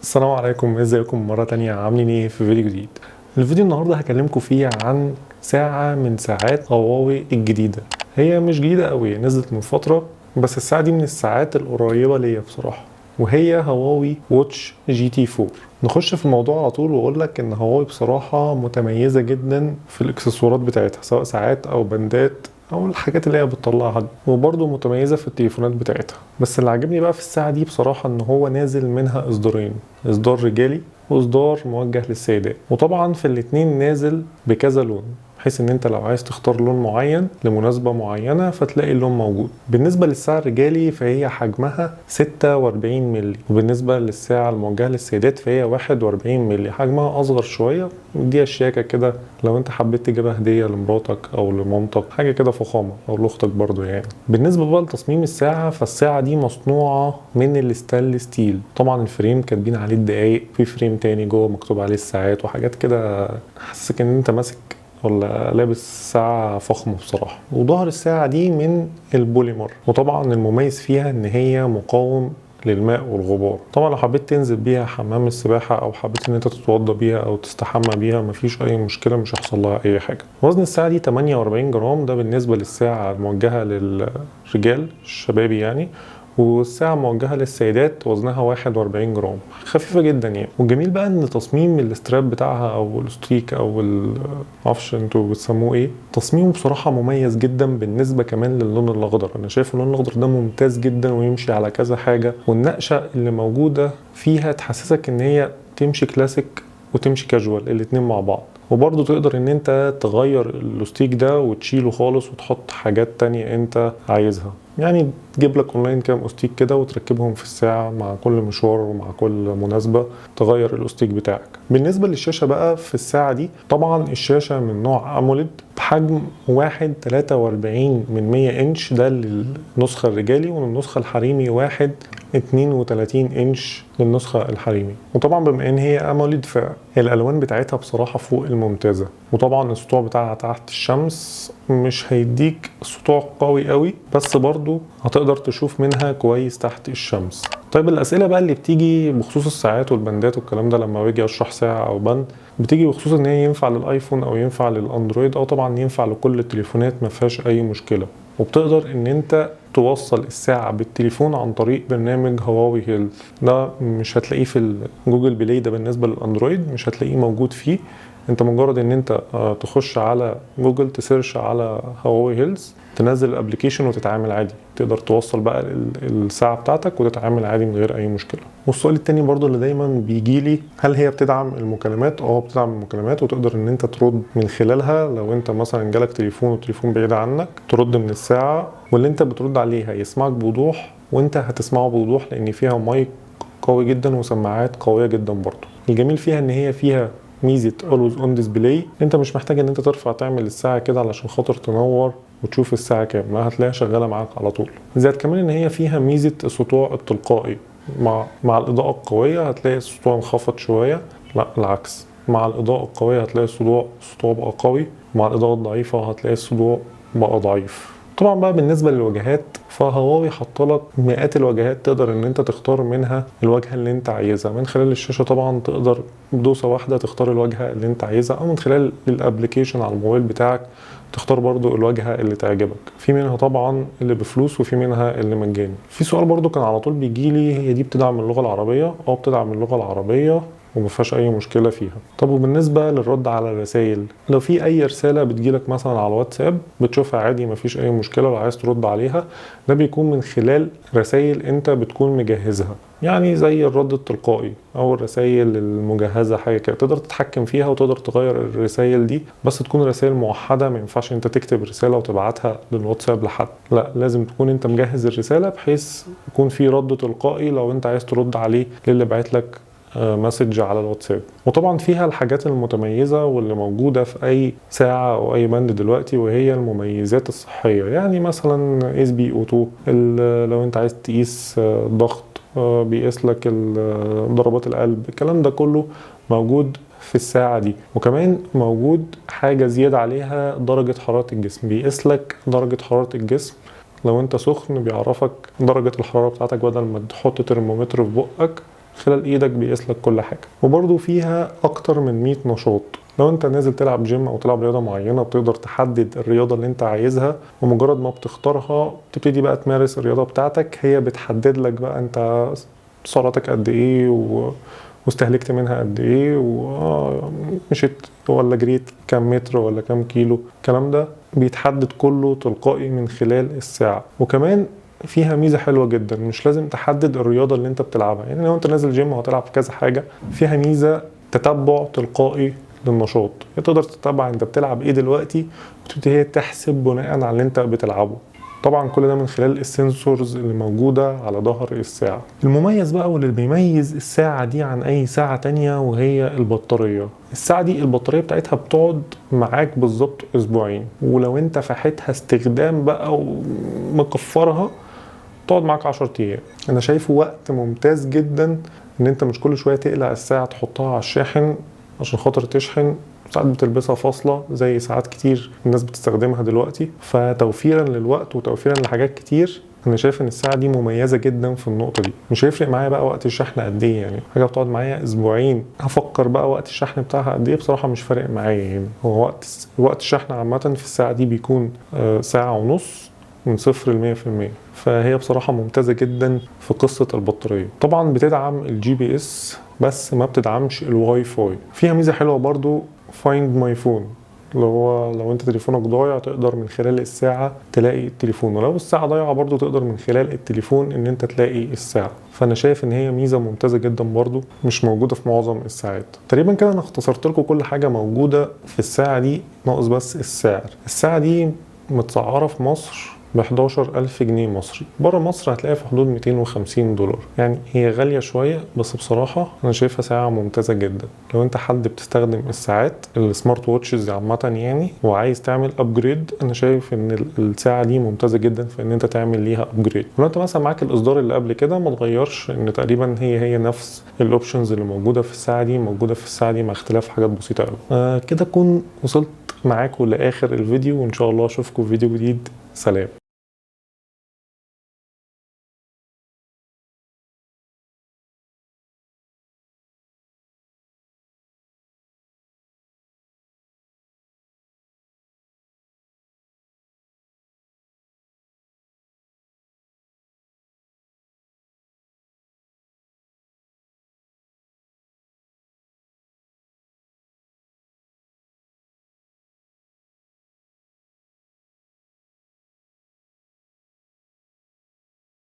السلام عليكم، ازيكم مرة تانية؟ عاملين ايه في فيديو جديد؟ الفيديو النهاردة هكلمكم فيه عن ساعة من ساعات هواوي الجديدة. هي مش جديدة قوي، نزلت من فترة، بس الساعة دي من الساعات القريبة ليا بصراحة، وهي هواوي Watch GT 4. نخش في الموضوع على طول واقول لك ان هواوي بصراحة متميزة جدا في الاكسسوارات بتاعتها، سواء ساعات او بندات او الحاجات اللي هي بتطلعها دي، وبرضه متميزة في التليفونات بتاعتها. بس اللي عجبني بقى في الساعة دي بصراحة ان هو نازل منها اصدارين، اصدار رجالي واصدار موجه للسيدات، وطبعا في الاتنين نازل بكذا لون، بحيث ان انت لو عايز تختار لون معين لمناسبة معينة فتلاقي اللون موجود. بالنسبة للساعة الرجالي فهي حجمها 46 ملي، وبالنسبة للساعة الموجهة للسيدات فهي 41 ملي، حجمها اصغر شوية. ودي شياكة كده لو انت حبيت تجيبها هدية لمراتك او لمامتك، حاجة كده فخامة، او لاختك برضو يعني. بالنسبة بقى لتصميم الساعة، فالساعة دي مصنوعة من ال stainless steel. طبعا ال frame كاتبين عليه الدقايق، في frame تاني جوه مكتوب عليه الساعات وحاجات كده، حسسك ان انت ماسك ولا لابس ساعة فخمة بصراحة. وظهر الساعة دي من البوليمر، وطبعا المميز فيها ان هي مقاوم للماء والغبار. طبعا لو حبيت تنزل بيها حمام السباحة او حبيت ان انت تتوضى بيها او تستحمى بيها مفيش اي مشكلة، مش هيحصل لها اي حاجة. وزن الساعة دي 48 جرام، ده بالنسبة للساعة الموجهة للرجال الشبابي يعني، والساعة موجهة للسيدات وزنها 41 جرام، خفيفة جدا يعني. والجميل بقى ان تصميم ال strap بتاعها او الاستيك او معرفش انتوا بتسموه ايه، تصميمه بصراحة مميز جدا. بالنسبة كمان للون الاخضر، انا شايف اللون الاخضر ده ممتاز جدا ويمشي على كذا حاجة، والنقشة اللي موجودة فيها تحسسك ان هي تمشي كلاسيك وتمشي كاجوال الاتنين مع بعض. وبرضه تقدر ان انت تغير الاستيك ده وتشيله خالص وتحط حاجات تانية انت عايزها، يعني تجيب لك اونلاين كام استيك كده وتركبهم في الساعة، مع كل مشوار ومع كل مناسبة تغير الاستيك بتاعك. بالنسبة للشاشة بقى في الساعة دي، طبعا الشاشة من نوع AMOLED بحجم 1.43 انش، ده للنسخة الرجالي، وللنسخة الحريمي 1.32 انش للنسخة الحريمي. وطبعا بما ان هي AMOLED فالالوان بتاعتها بصراحة فوق الممتازة، وطبعا السطوع بتاعها تحت الشمس مش هيديك سطوع قوي قوي، بس برضو هتقدر تشوف منها كويس تحت الشمس. طيب الأسئلة بقى اللي بتيجي بخصوص الساعات والبندات والكلام ده لما باجي أشرح ساعة أو band، بتيجي بخصوص إن هي ينفع للآيفون أو ينفع للأندرويد، أو طبعا ينفع لكل التليفونات، ما فيهاش أي مشكلة. وبتقدر إن أنت توصل الساعة بالتليفون عن طريق برنامج هواوي Health، ده مش هتلاقيه في Google Play، ده بالنسبة للأندرويد مش هتلاقيه موجود فيه. انت مجرد ان انت تخش على جوجل ت search على هواوي Health، تنزل ال application وتتعامل عادي، تقدر توصل بقى الساعة بتاعتك وتتعامل عادي من غير اي مشكلة. والسؤال التاني برضو اللي دايما بيجي لي، هل هي بتدعم المكالمات؟ بتدعم المكالمات، وتقدر ان انت ترد من خلالها لو انت مثلا جالك تليفون والتليفون بعيد عنك ترد من الساعة، واللي انت بترد عليها يسمعك بوضوح وانت هتسمعه بوضوح، لان فيها مايك قوي جدا وسماعات قوية جدا برضو. الجميل فيها ان هي فيها ميزة Always On Display، انت مش محتاج ان انت ترفع تعمل الساعة كده علشان خاطر تنور وتشوف الساعة كام، لا هتلاقيها شغالة معاك على طول. زائد كمان ان هي فيها ميزة السطوع التلقائي، مع الإضاءة القوية هتلاقي السطوع انخفض شوية، لا العكس، مع الإضاءة القوية هتلاقي السطوع بقى قوي، مع الإضاءة الضعيفة هتلاقي السطوع بقى ضعيف. طبعا بقى بالنسبة للواجهات، فهواوي حاطلك مئات الواجهات تقدر ان انت تختار منها الواجهة اللي انت عايزها من خلال الشاشة. طبعا تقدر بدوسة واحدة تختار الواجهة اللي انت عايزها، او من خلال ال application على الموبايل بتاعك تختار برضو الواجهة اللي تعجبك. في منها طبعا اللي بفلوس وفي منها اللي مجاني. في سؤال برضو كان على طول بيجيلي، هي دي بتدعم اللغة العربية؟ بتدعم اللغة العربية وما فيهاش اي مشكلة فيها. طب وبالنسبة للرد على الرسائل، لو في اي رسالة بتجيلك مثلا على الواتساب بتشوفها عادي ما فيش اي مشكلة، لو عايز ترد عليها ده بيكون من خلال رسائل انت بتكون مجهزها، يعني زي الرد التلقائي او الرسائل المجهزة، حاجة كده تقدر تتحكم فيها وتقدر تغير الرسائل دي، بس تكون رسائل موحدة. ما ينفعش انت تكتب رسالة وتبعتها للواتساب لحد، لا لازم تكون انت مجهز الرسالة بحيث يكون في رد تلقائي لو انت عايز ترد عليه للي بعت لك message على الواتساب. وطبعا فيها الحاجات المتميزة واللي موجودة في أي ساعة أو أي band دلوقتي، وهي المميزات الصحية، يعني مثلا SpO2، لو انت عايز تقيس الضغط، بيقيس لك ضربات القلب، الكلام ده كله موجود في الساعة دي. وكمان موجود حاجة زيادة عليها درجة حرارة الجسم، بيقيس لك درجة حرارة الجسم لو انت سخن بيعرفك درجة الحرارة بتاعتك، بدل ما تحط ترمومتر في بقك خلال ايدك بيقيس لك كل حاجة. وبرضو فيها اكتر من 100 نشاط. لو انت نازل تلعب جيم او تلعب رياضة معينة بتقدر تحدد الرياضة اللي انت عايزها، ومجرد ما بتختارها بتبتدي بقى تمارس الرياضة بتاعتك. هي بتحدد لك بقى انت سعراتك قد ايه واستهلكت منها قد ايه، ومشيت ولا جريت كام متر ولا كام كيلو. الكلام ده بيتحدد كله تلقائي من خلال الساعة. وكمان فيها ميزة حلوة جدا، مش لازم تحدد الرياضة اللي انت بتلعبها. يعني لو انت نازل جيم وهتلعب كذا حاجة، فيها ميزة تتبع تلقائي للنشاط، تقدر تتبع انت بتلعب ايه دلوقتي وتبتدي هي تحسب بناء على اللي انت بتلعبه. طبعا كل ده من خلال ال sensors اللي موجودة على ظهر الساعة. المميز بقى واللي بيميز الساعة دي عن أي ساعة تانية وهي البطارية. الساعة دي البطارية بتاعتها بتقعد معاك بالظبط أسبوعين، ولو انت فاحتها استخدام بقى ومكفرها تقعد معاك 10 أيام. أنا شايفه وقت ممتاز جدا إن انت مش كل شوية تقلع الساعة تحطها على الشاحن عشان خاطر تشحن. ساعات بتلبسها فاصلة زي ساعات كتير الناس بتستخدمها دلوقتي، فتوفيرا للوقت وتوفيرا لحاجات كتير انا شايف ان الساعة دي مميزة جدا في النقطة دي. مش هيفرق معايا بقى وقت الشحن قد ايه، يعني حاجة بتقعد معايا اسبوعين هفكر بقى وقت الشحن بتاعها قد ايه، بصراحة مش فارق معايا. يعني هو وقت الشحن عامة في الساعة دي بيكون ساعة ونص من 0 ل 100%، فهي بصراحة ممتازة جدا في قصة البطارية. طبعا بتدعم ال GPS بس ما بتدعمش الواي فاي. فيها ميزة حلوة برضو Find My Phone، اللي هو لو انت تليفونك ضايع تقدر من خلال الساعة تلاقي التليفون، ولو الساعة ضايعة برضو تقدر من خلال التليفون ان انت تلاقي الساعة. فانا شايف ان هي ميزة ممتازة جدا برضو مش موجودة في معظم الساعات. تقريبا كده انا اختصرت لكم كل حاجة موجودة في الساعة دي، ناقص بس السعر. الساعة دي متسعرة في مصر ب11,000 جنيه مصري، بره مصر هتلاقيها في حدود $250. يعني هي غالية شوية بس بصراحة أنا شايفها ساعة ممتازة جدا. لو أنت حد بتستخدم الساعات ال smart watches عامة يعني وعايز تعمل upgrade، أنا شايف إن الساعة دي ممتازة جدا في إن أنت تعمل ليها upgrade. ولو أنت مثلا معاك الإصدار اللي قبل كده ما تغيرش، إن تقريبا هي نفس ال options اللي موجودة في الساعة دي موجودة في الساعة دي مع اختلاف حاجات بسيطة أوي. كده أكون وصلت معاكم لآخر الفيديو، وإن شاء الله أشوفكم في فيديو جديد. سلام.